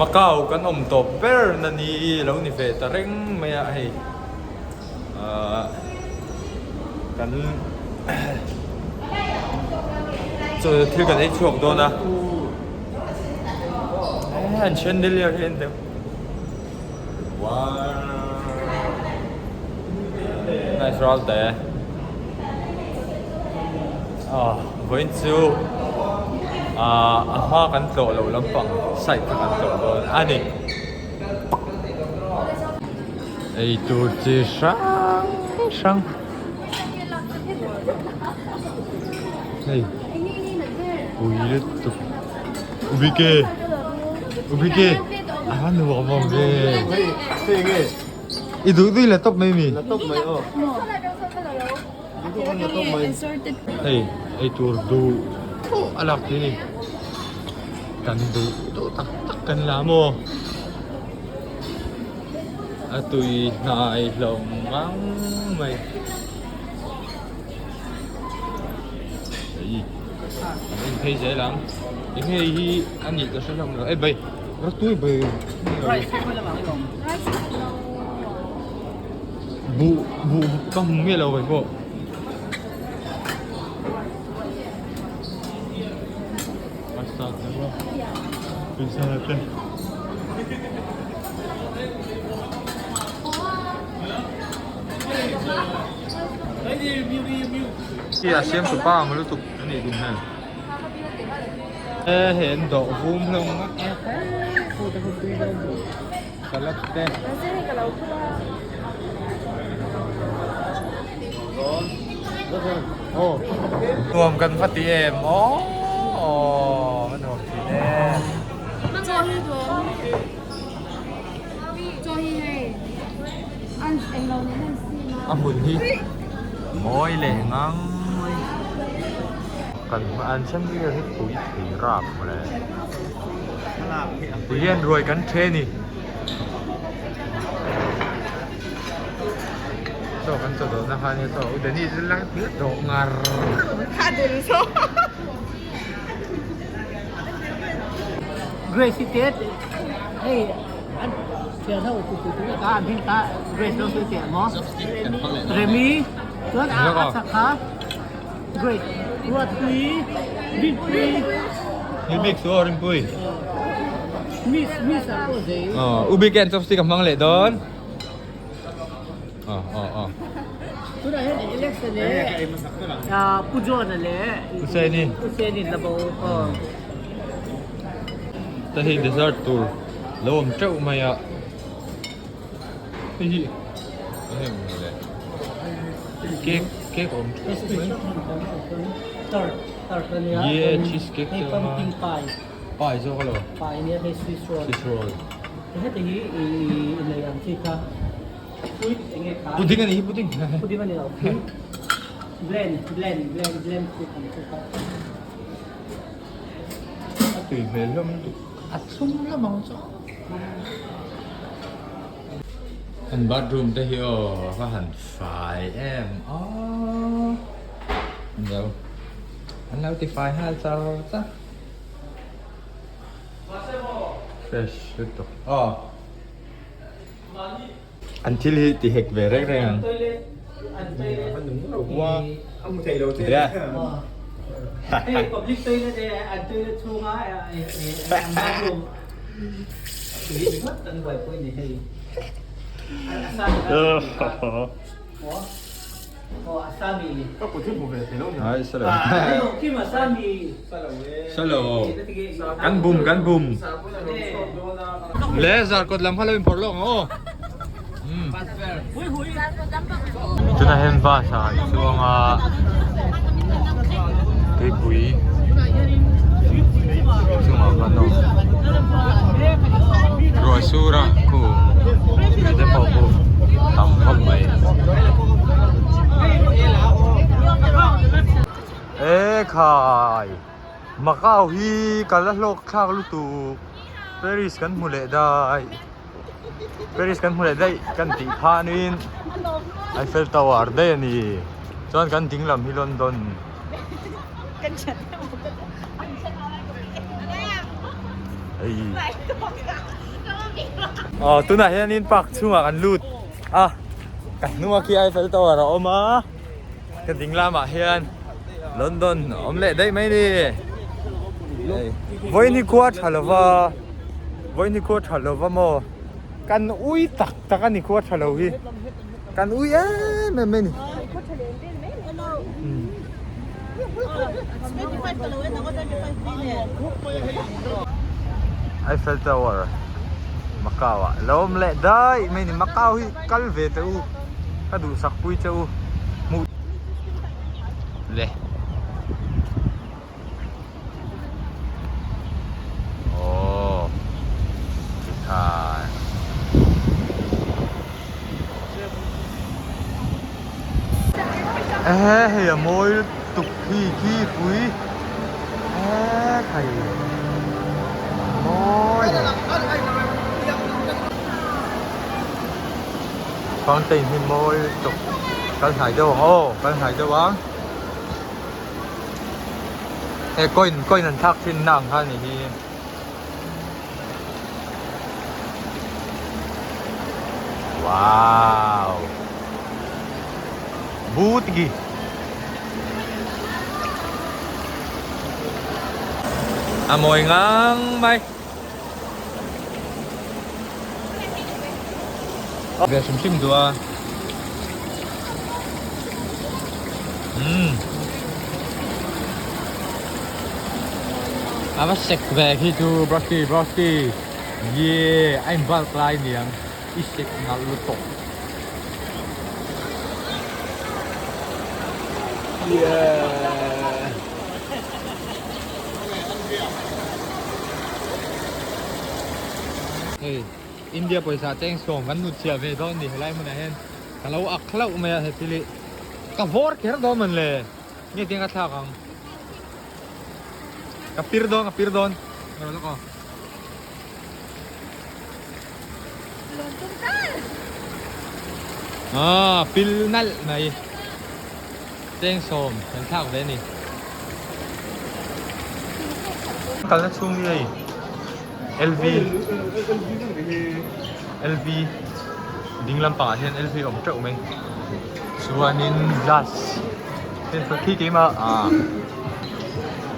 Macau kan awm tawp ber na ni lo ni ve ta reng mai a hei ahh kan chaw thil kan ei chhuak dawn a an chandelier hi en teh Nice ral te. Ah, vawiin chu ah a hma kan tlawh loh lampang side kha kan tlawh dawn a ni. Ei tur chi hrang hrang. Hei pui lutuk Ubike Ubike a va nuam awm ve I duh duh i la tawp mai mi Hei ei tur duh duh a lak thei ni kan duh duh tak tak kan la maw A tui hnai hlawm ngang mai. Hei an en phei zel ang. Eng hei hi a nih ka hre hlawm lo. Ei bai rawtui bai buh buh ka hmu miah lo bai pawh. Pasta te maw pizza te. Hi a siam tu pa ang lutuk a nih duh hmel. E hei an dawh vum hlawm a. Salad te. Aw nuam kan va ti em aw a nuam thin e. A hmun hi mawi leh ngang mai kan an chandelier hi pui thei rap mawle ti hian ruai kan the ni chaw kan chaw dawhna kha ania chaw u Danny chu la dawh ngar Grace hi te hei an thian ho tu tu tu ka an hming kha Grace lo sawi teh maw Remi chuan a a chak kha Grace Ruatpui Rinpui Ni bik chu aw Rinpui Miss Miss ah pawh zei Aw u bik hian chopstick a hmang leh dawn Aw aw aw Tunah hian Alex a leh Pu John a leh Pu Seni Pu Seni la bo aw. Ta hei dessert tur lo awm teuh mai a hei hi eng nge maw le cake cake a awm teuh mai yeah cheese cake te a awm a pie zawk alo swiss roll pudding a nih hi pudding A tui hmel hlawm lutuk a thlum lam ang chu an bathroom te hi aw a va han fai em aww an lo an lo ti fai nghal char char fresh lutuk aw an thil hi ti hek ve reng reng ang Kan bum kan bum le zarkawt lam kha lo inphawrh lawk ang aw tunah hian bus ah an chuang a tuipui chungah khan a awm ruah sur a khu te pawh khu tam khawp mai. E khai Macau hi ka la hlawk thlak lutuk Paris kan hmu leh daih Paris kan hmu leh daih kan tih khanin Eiffel Tower daih a ni chuan kan ding lam hi London. Hei. Aw tunah hianin park chhungah kan lut a, ka hnunga khi Eiffel Tower a awm a, ka ding lamah hian London a awm leh daih mai ni. Hei vawiin hi khua tha lova, vawiin hi khua tha lova maw? Kan ui tak tak a ni khua tha lo hi, kan ui em em mai ni. Eiffel Tower Macau ah lo awm leh daih mai ni Macau hi kal ve teh u ka duhsak pui che u hmuh le aw tikhan. Ehe hei a mawi lutuk khi khi pui eee khai mawi fountain hi mawi lutuk kal hnai deuh ang aw kal hnai deuh ang he coin coin an thlak thin na ang kha a ni hi. Wow. Butgi. A mawi ngang mai. Ve hrim hrim duh a. Umm. A va sek ve khi chu Brushy Brushy Yeah a in bulk lai niang i sek nalh lutuk. Yeah. Hei India pawisa cheng sawm kan nut chhiah ve dawn ni helai hmunah hian ka lo ak hlauh mai a he thil hi ka vawr kher dawn man le nge tiang ka thlak ang ka pir dawn ka pir dawn rawh lawk aw. Ah pil nalh mai cheng sawm kan thlak ve a ni. Kalna chhung hi hei LV LV ding lampangah hian LV a awm teuh mai chuanin glass hei khi keimah ah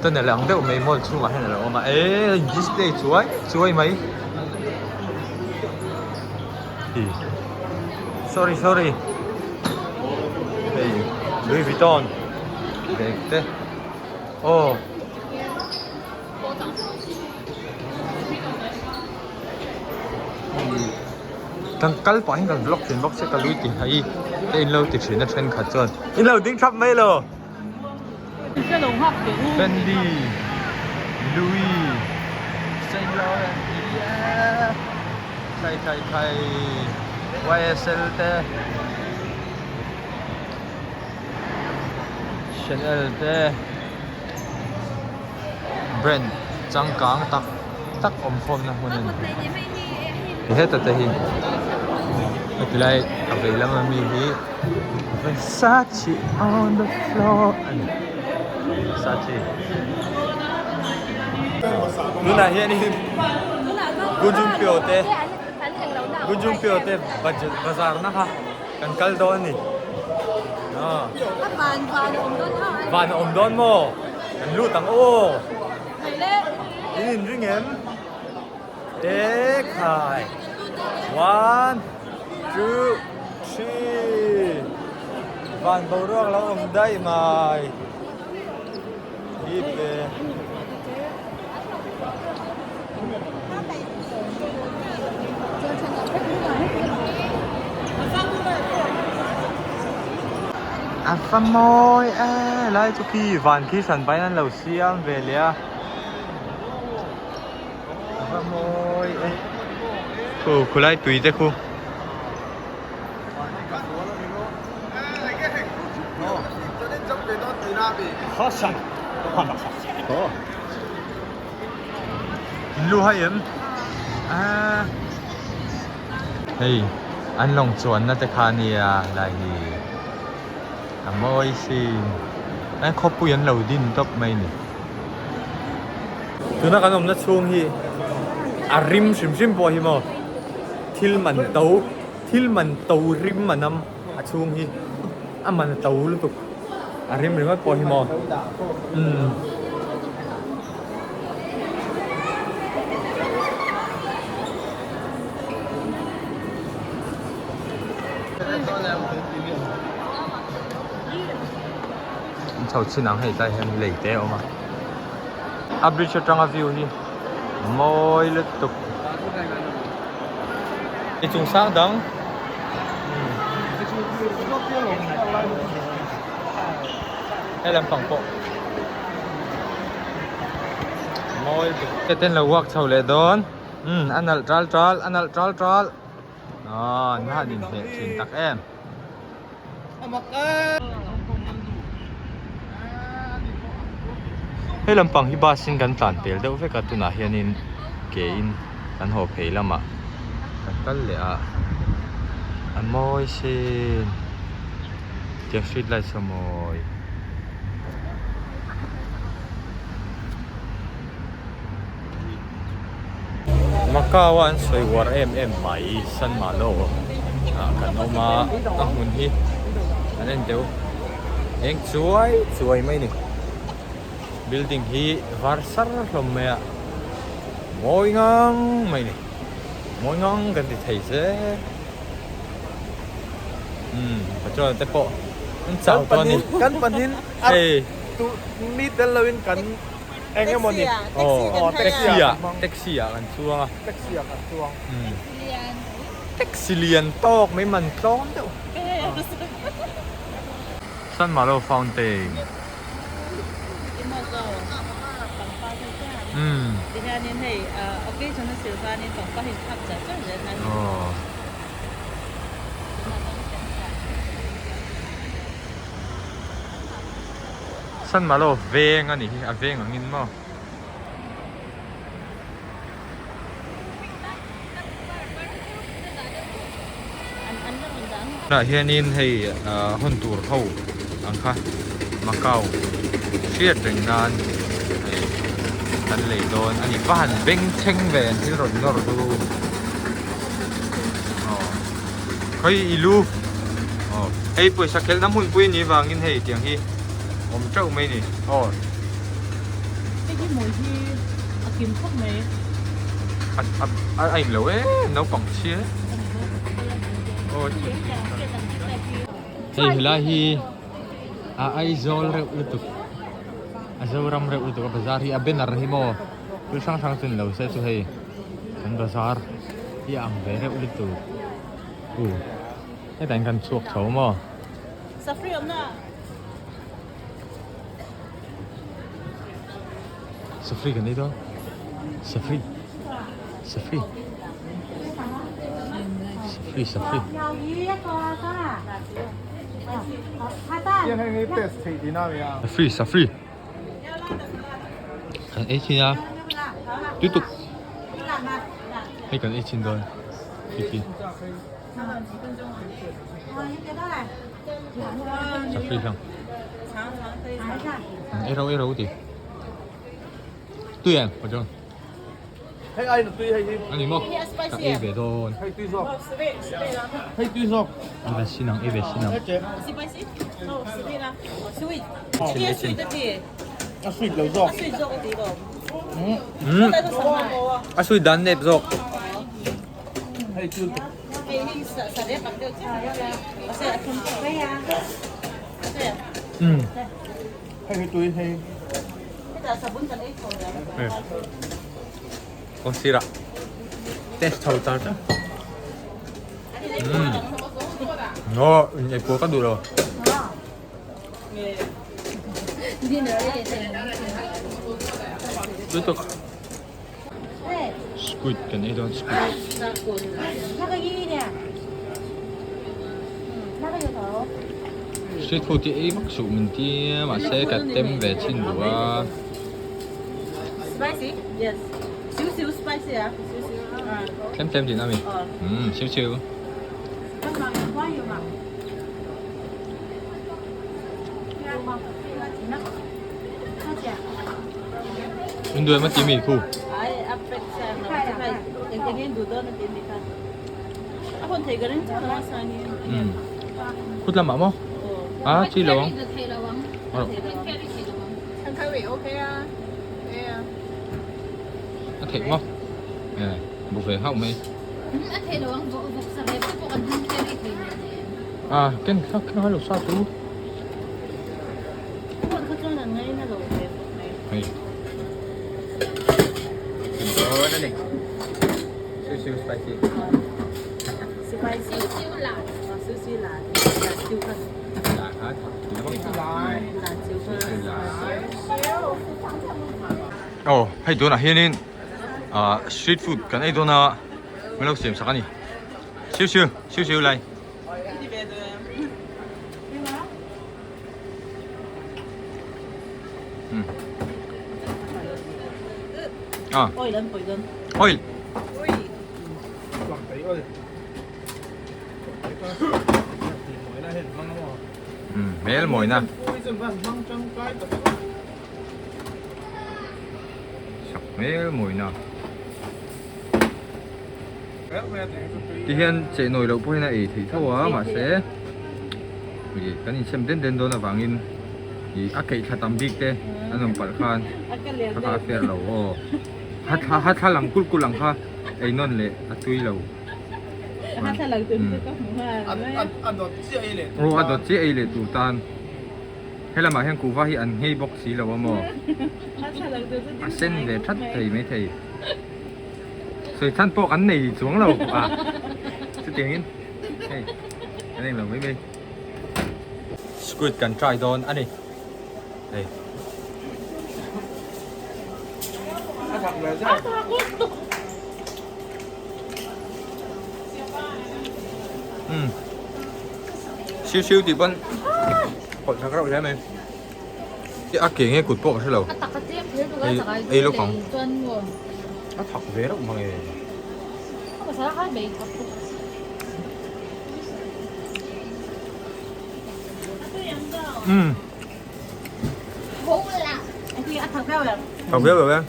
tunnel ang deuh mai mall chhungah hian a lo awm a eee display chuai chuai mai ih sorry sorry hei Louis Vuitton bag te aw. Kan kal pah hian kan vlog thin bawk se ka lui ti hai te in lo ti thin a thenkhat chuan in lo ding thap mai lo Fendi Louis Saint Laurent yeah khai khai khai YSL te Chanel te. Brand changkang tak tak awm khawmna hmun a ni. Heta te hi heti lai a vei lama mi hi Versace on the floor a ni Versace tunah hianin Gujunpyo te Gujunpyo te bazar na kha kan kal dawn a ni. Van a awm dawn maw? Kan lut ang aw. In in ring em? Ekhai. One, two, three. Van boruak lo awm daih mai. Hip ve. A va mawi e lai chu khi van khi hran pahin an lo siam ve leh a a va mawi e khu khulai tui te khu. Lu hai em a hei an lawng chuanna te kha ania lai hi a mawi sin an khawpui an lo din tawp mai ni tuna kan awmna chhung hi. A rim hrim hrim pawh hi maw thil man to thil man to rim a nam a chhung hi a man to lutuk a rim ringawt pawh hi maw umm. Chho chin ang hei tlai hian lei te a awm a a bridge atanga view hi mawi lutuk ni chung sang dang he lampang pawh mawi lutuk ten lo walk chho leh dawn umm a nalh tal tal a nalh tal tal aw an han inhmeh thin tak em. Hei lampang hi bus in kan tlan pel deuh vek a tunah hianin ke in kan haw phei lamah kan kal leh a a mawi sin tiang street light saw mawi. Macau a an sawi uar em em mai San Malo ah kan awm a a hmun hi an en deuh eng chuai chuai mai a ni building hi var sar hlawm mai a mawi ngang mai a ni mawi ngang kan ti thei zel umm pachuan te pawh an chau tawh a ni kan panin hei mi tel loin kan. Eng emaw ni? Aw, taxi ah, taxi ah kan chuang a. Taxi ah kan chuang. Taxi lian tawk mai man tlawm deuh. San Malo Fountain. Umm. Aw. San Malo veng a nih hi a veng angin maw. Tunah hianin hei hawn tur ho ang kha Macau hriat reng nan hei kan lei dawn a ni va han beng thleng ve an thil rawn nawr chu aw khawi i lu aw hei pawisa khelhna hmunpui a nih vangin hei tiang hi awm teuh mai a ni aw. Hei hi mawi hi a kim khawp mai. A a a in lo e naupang chhia e. Aw hei helai hi a Aizawl reuh lutuk a Zoram reuh lutuk a bazar hi a banner hi maw thil hrang hrang chu ni lo se chu hei kan bazar hi a ang ve reuh lutuk u hetah hian kan chhuak chho maw. Safri awmna. Safri kan ei dawn Safri Safri Safri Safri Safri Safri Kan ei thin a tui tuk hei kan ei thin dawn khi khi Safri hlawm Ei ro ei ro ti Tui em pa John Hei ai na tui hei hi Ani maw ka ei ve dawn Hei tui zawk Hei tui zawk Ei ve sin ang ei ve sin ang Chin ei chin A sweet lo zawk A sweet dan nep zawk Hei tui Hei hi tui hei. Kawng sirah test chho char char. Umm. Aw in ei pawh ka duh lo. Tui tuk. Squid kan ei dawn squid. Street food hi ei vak suh min ti a mahse ka tem ve chhin duh a. Tlem tlem din ami umm siu siu. Induai maw timi khu? Khut lamah maw? A chi lo ang. A theih maw? Bu ve hauh mai. A ken kha kha lo sa chu. Hei. Dawn a ni. Siu siu spicy. Spicy. Siu la. Siu siu la. Siu kha. La kha thak La siu kha. Oh, hei tunah hianin ah street food kan ei dawn a min lo siam sak a ni. Siu siu, siu siu lai. Ah. Oil an pawih dawn. Oil. Hmel mawina. Sak hmel mawina. Ti hian cheh nawi loh pawhin a ei theih tho a mahse ih kan insem den den dawn avangin ih a keih thla tam bik te an awm palh khan a kha a fair lo aw ha thla ha thla lang kulh kulh ang kha ei nawn leh a tui lo aw a dawt chiah ei leh tur tan helamah hian kuhva hi an nghei bawk si lo a maw a sen ve that thei maithei. Sawi chhan pawh kan nei chuang lo a chutiangin hei kan englo mai mai squid kan try dawn a ni hei. Um siu siu tih pawn hawlh thak reuh hle mai. A ke nge kut pawh ka hre lo. A tak a tlem kher duh a chak ai Ei lawk ang. Chuan maw. A thak ve reuh mang e. A pasal kha bei thak bawk. Um. A thak viau em? Thak viau lo e.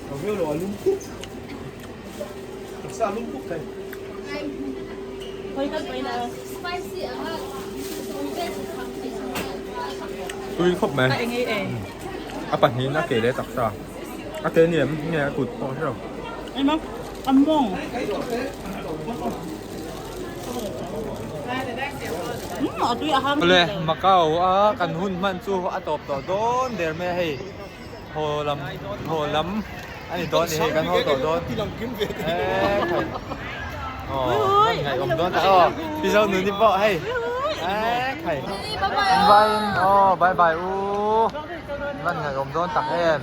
Thak viau lo a lum pup. Taksa a lum pup thei. Tui khawp mai. A pahnihin a ke leh taksa. A ke ni em nge a kut pawh hre lo. Awle Macau a kan hun hman chu a tawp tawh dawn der mai a hei. Haw lam haw lam a ni dawn a ni hei kan haw tawh dawn eee khai aw hman ngaih awm dawn tak aw pi zo nuni pawh hei eee khai bye aw bye bye u hman ngaih awm dawn tak em.